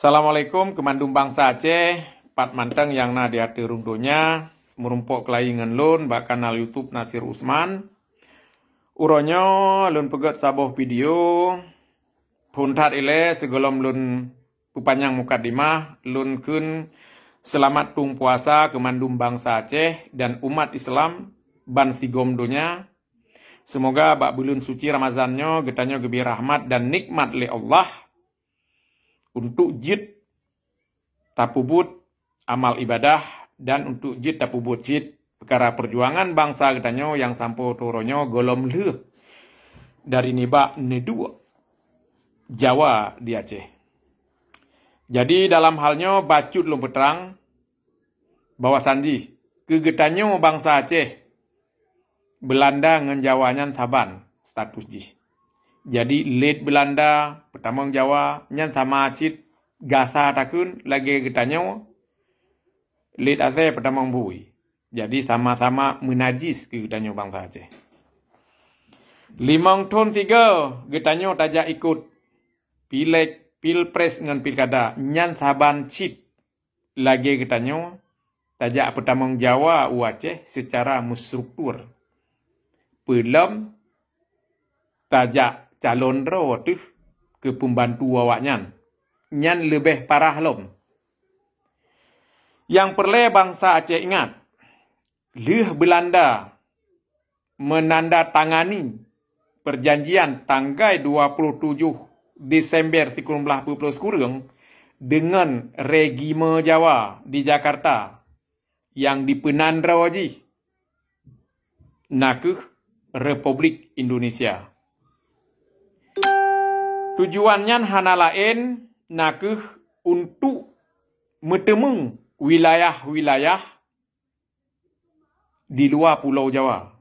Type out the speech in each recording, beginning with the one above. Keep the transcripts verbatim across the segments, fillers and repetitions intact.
Assalamualaikum keumandum bansa Aceh, pat mantong nyang na di ateueh rhueng donya, meurumpok keulayi ngon lôn bak kanal YouTube Nasir Usman. Uroe nyoe lôn peugét saboh video. Phon that ilée sigohlom lôn peupanyang mukadimah, lôn kheun seulamat tueng puasa keumandum bansa Aceh dan umat Islam bansigom donya. Seumoga bak buleuen suci Ramadhan nyoe geutanyoe geubri rahmat dan nikmat lé Allah untuk jeuet tapeubuet amal ibadah dan untuk jeuet tapeubuet cit peukara peujuangan bansa geutanyoe nyang sampoe uroe nyoe gohlom lheueh dari nibak neuduek Jawa di Aceh. Jadi dalam hal nyoe bacut lôn peutrang bahwasan jih keu geutanyoe bansa Aceh, Beulanda ngon Jawa nyan saban status jih. Jadi lét Beulanda peutamong Jawa nyan sama cit gasa takheun lagée geutanyoe lét asée peutamong bui. Jadi sama-sama meunajis keu geutanyoe bansa Aceh. Limong thon sigoe geutanyoe tajak ikot pileg, pilpres ngon pilkada nyan saban cit lagée geutanyoe tajak peutamong Jawa u Aceh seucara meustruktur. Peulom tajak calon droe teuh keu peumbantu awaknyan, nyan leubeh parah lom. Nyang peureulée bansa Aceh ingat, lheueh Beulanda meunandatangani peujanjian tanggai dua ploh tujoh Desember sikureueng blaih peuet ploh sikureueng deungon regime Jawa di Jakarta nyang dipeunandroe jih na kheueh Republik Indonesia. Tujuan nyan hana laén na kheueh untuk meuteumé wilayah-wilayah di luwa Pulo Jawa.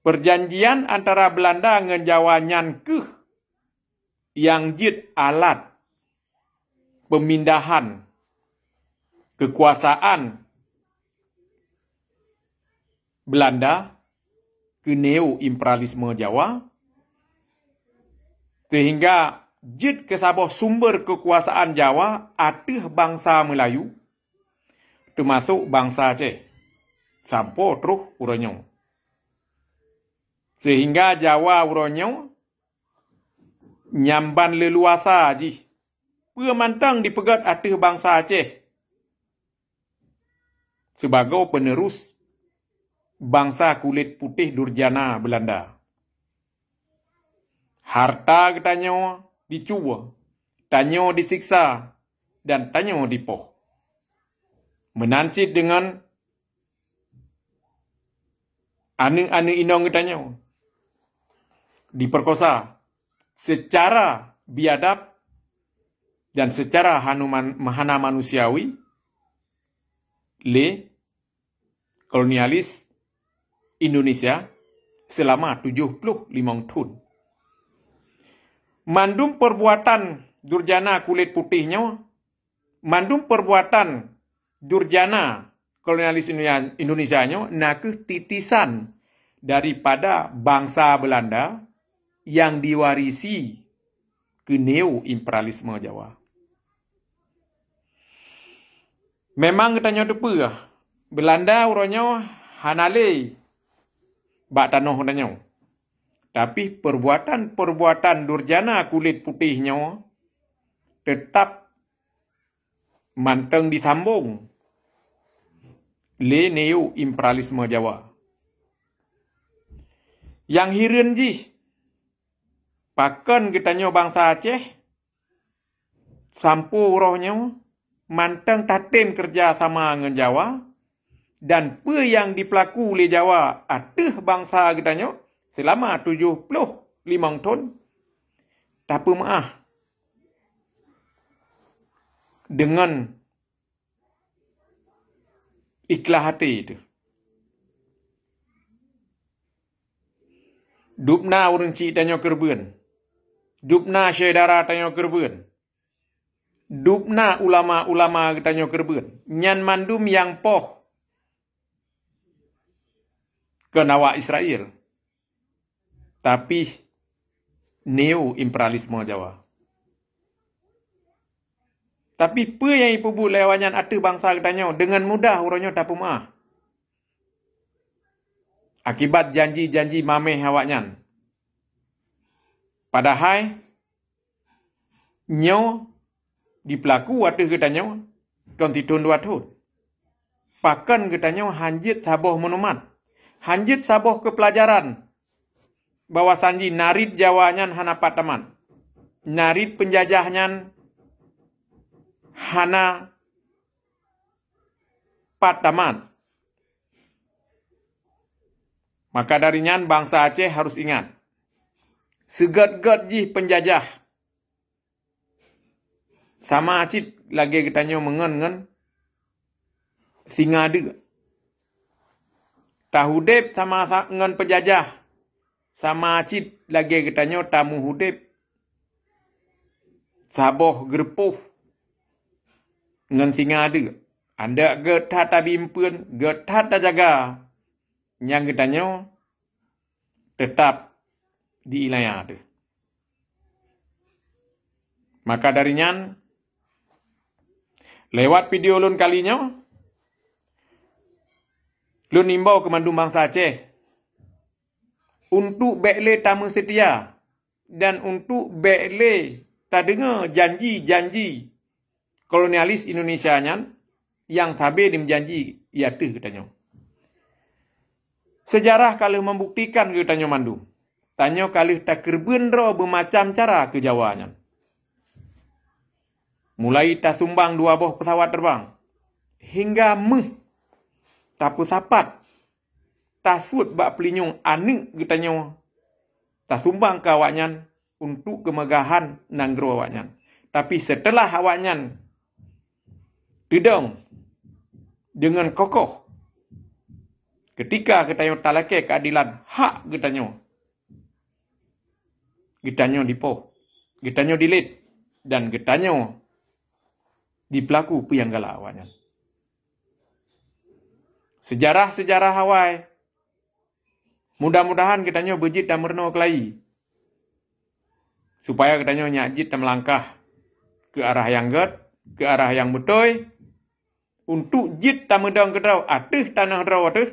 Peujanjian antara Beulanda ngon Jawa nyan kheueh nyang jeuet alat peumindahan keukuasaan Beulanda keu neo-imperialisme Jawa, seuhingga jeuet keu saboh sumber keukuasaan Jawa ateueh bansa Meulayu, teumasok bansa Aceh, sampoe troh uroe nyoe. Seuhingga Jawa uroe nyoe nyamban leuluasa jih peue mantong dipeugét ateueh bansa Aceh sibagoe peuneurus bansa kulét putéh durjana Beulanda. Harta geutanyoe dicue, tanyoe disiksa, dan tanyoe dipoh. Meunan cit deungon aneuëk-aneuëk inong geutanyoe diperkosa seucara biadab dan seucara hanuman-, hana manusiawi lé kolonialis Indonesia seulama tujoh ploh limong thon. Mandum perbuatan durjana kulét putéh nyoe, mandum perbuatan durjana kolonialis Indonesia nyoe na kheueh titisan daripada bansa Beulanda nyang diwarisi keu neo-imperialisme Jawa. Memang geutanyoe teupeue, Beulanda uroe nyoe hana lé bak tanoh geutanyoe. Tapi perbuatan-perbuatan durjana kulét putéh nyoe teutap mantong disambong lé neo-imperialisme Jawa. Nyang hireuen jih, pakon geutanyoe bansa Aceh sampoe uroe nyoe mantong tatem keureuja sama ngon Jawa, dan peue nyang dipeulaku lé Jawa ateueh bansa geutanyoe seulama tujoh ploh limong thon, tapeumeuáh deungon ikhlas até teuh. Dubna ureuëng chik tanyoe keureubeuen. Dubna syedara tanyoe keureubeuen. Dubna ulama-ulama geutanyoe keureubeuen. Nyan mandum nyang poh keu awak Israel. Tapi neo-imperialisme Jawa. Tapi peue nyang jipeubuet lé awaknyan ateueh bansa geutanyoe deungon mudah uroe nyoe tapeumeu'ah akibat janji-janji maméh awaknyan. Padahai nyoe jipeulaku ateueh geutanyoe kon sithon dua thon. Pakon geutanyoe hán jeuet saboh meunumat, hán jeuet saboh keupeulajaran bahwa sanji narit Jawa nyan hana pat tamat. Narit peunjajah nyan hana pat tamat. Maka dari nyan bansa Aceh harus ingat, seugét-gét jih peunjajah sama cit lagée geutanyoe meungon ngon singa deuk. Tahudeb sama sa-, ngon peunjajah sama cit lagée geutanyoe tameuhudeb saboh geureupôh ngon singa deuk. Andak gét that tabi eumpeuen, gét that tajaga nyang geutanyoe teutap di iéleumé teuh. Maka dari nyan, lewat video lôn kali nyoe, lôn imbau keu mandum bansa Aceh untuk bék lé tameuseutia dan untuk bék lé tadeungoe janji-janji kolonialis Indonesia nyan nyang sabe dimeujanji ateueh geutanyoe. Seujarah ka lheueh meubuktikan geutanyoe mandum, tanyoe ka lheueh takeureubeuen droe beumacam cara keu Jawa nyan. Mulai tasumbang dua boh peusawat teureubang, hingga méuh tapeusapat tasuet bak peulinyueng aneuëk geutanyoe tasumbang keu awaknyan untuk keumeugahan nanggroe awaknyan. Tapi seuteulah awaknyan teudong deungon kokoh, keutika geutanyoe talakée keuadelan hak geutanyoe, geutanyoe dipoh, geutanyoe dilet, dan geutanyoe dipeulaku peue nyang galak awaknyan. Seujarah-seujarah awai, mudah-mudahan geutanyoe beujeuet tameurunoe keulayi, supaya geutanyoe nyak jeuet tameulangkah keu arah nyang gét, keu arah nyang beutôi, untuk jeuet tameudong keudroe ateueh tanoh droe teuh,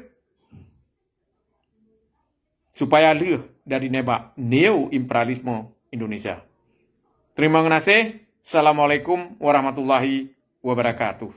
supaya lheueh dari nibak neo-imperialisme Indonesia. Teurimong geunaséh. Assalamualaikum warahmatullahi wabarakatuh.